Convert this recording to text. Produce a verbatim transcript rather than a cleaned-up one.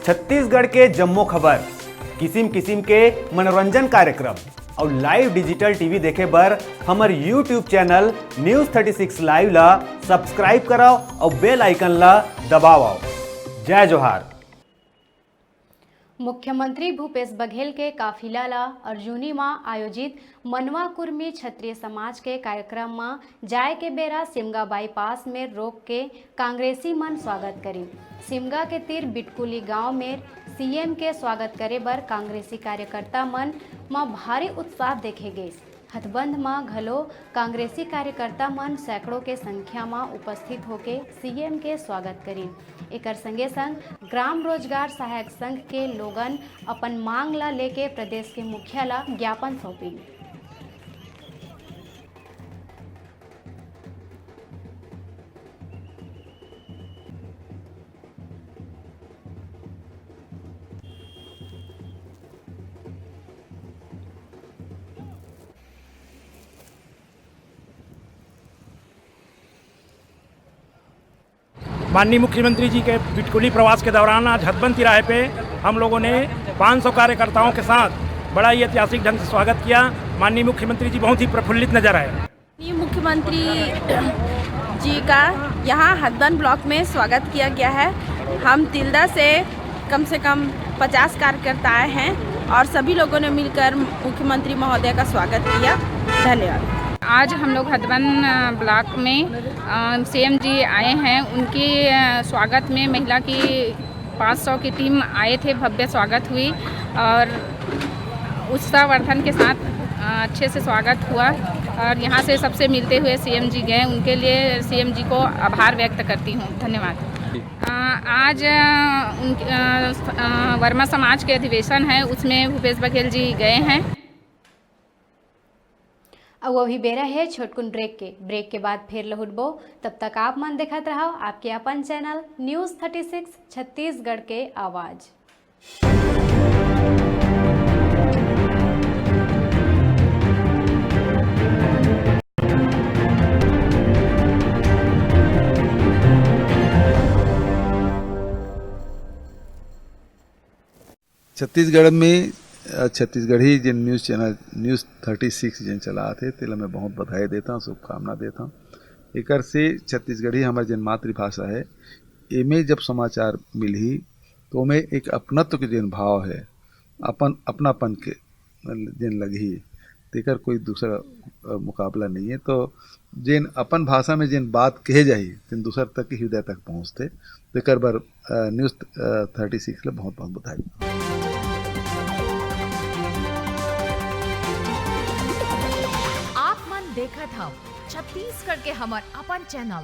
छत्तीसगढ़ के जम्मो खबर, किसिम किसिम के मनोरंजन कार्यक्रम अउ live digital T V देखे बर हमर YouTube channel News thirty six Live ला subscribe करव अउ bell icon ला दबावव। जय जोहार। मुख्यमंत्री भूपेश बघेल के काफिला ला अर्जुनी म आयोजित मनवा कुर्मी क्षत्रिय समाज के कार्यक्रम म जाए के बेरा सिमगा बाईपास में रोक के कांग्रेसी मन स्वागत करिन। सिमगा के तीर बिटकुली गांव में सीएम के स्वागत करे बर कांग्रेसी कार्यकर्ता मन म भारी उत्साह देखे गइस। हथबंद म घलो कांग्रेसी कार्यकर्ता मन सैकड़ों के संख्या म उपस्थित होके सीएम के स्वागत करिन। एकर संगे संग ग्राम रोजगार सहायक संघ के लोगन अपन मांग ला लेके प्रदेश के मुखिया ला ज्ञापन सौंपिन। माननीय मुख्यमंत्री जी के बिटकुली प्रवास के दौरान आज हथबंद तिराहे पे हम लोगों ने पाँच सौ कार्यकर्ताओं के साथ बड़ा ही ऐतिहासिक ढंग से स्वागत किया। माननीय मुख्यमंत्री जी बहुत ही प्रफुल्लित नजर आए। माननीय मुख्यमंत्री जी का यहाँ हथबंद ब्लॉक में स्वागत किया गया है। हम तिल्दा से कम से कम पचास कार्यकर्ता आए हैं और सभी लोगों ने मिलकर मुख्यमंत्री महोदय का स्वागत किया। धन्यवाद। आज हम लोग हथबंद, अ, ब्लॉक में, अ, सीएम जी आए हैं, उनके, अ, स्वागत में महिला की पाँच सौ की टीम आए थे, भव्य स्वागत हुई और उत्साहवर्धन के साथ, अ, अच्छे से स्वागत हुआ और यहाँ से सबसे मिलते हुए सीएम जी गए, उनके लिए सीएम जी को आभार व्यक्त करती हूँ। धन्यवाद। अ, आज, अ, उन, अ, स-, अ, वर्मा समाज के अधिवेशन है, उसमें भूपेश बघेल जी गए हैं। अउ अभी बेरा हे छोटकुन ब्रेक के। ब्रेक के बाद फेर लहुटबो, तब तक आप मन देखत रहव आपके अपन channel news thirty six Chhattisgarh के आवाज़। छत्तीसगढ़ में, अ, छत्तीसगढ़ी जेन news channel news thirty six जेन चलात हे, तेला मैं बहुत बधाई देता हूँ, शुभकामना देता हूँ। एकर से छत्तीसगढ़ी हमर जेन मातृभाषा हे, एमे जब समाचार मिलही, तो ओमे एक अपनत्व के जेन भाव हे, अपन, अपनापन के जेन लगही, तेकर कोई दूसरा, अ, मुकाबला नहीं है। तो जेन अपन भाषा में जेन बात कहे जाही, तेन दूसर तक, हृदय तक पहुँचथे। तेकर बर, अ, न्यूज़, अ, थर्टी सिक्स ला बहुत-बहुत बधाई। आप मन देखत हव छत्तीसगढ़ के हमर अपन चैनल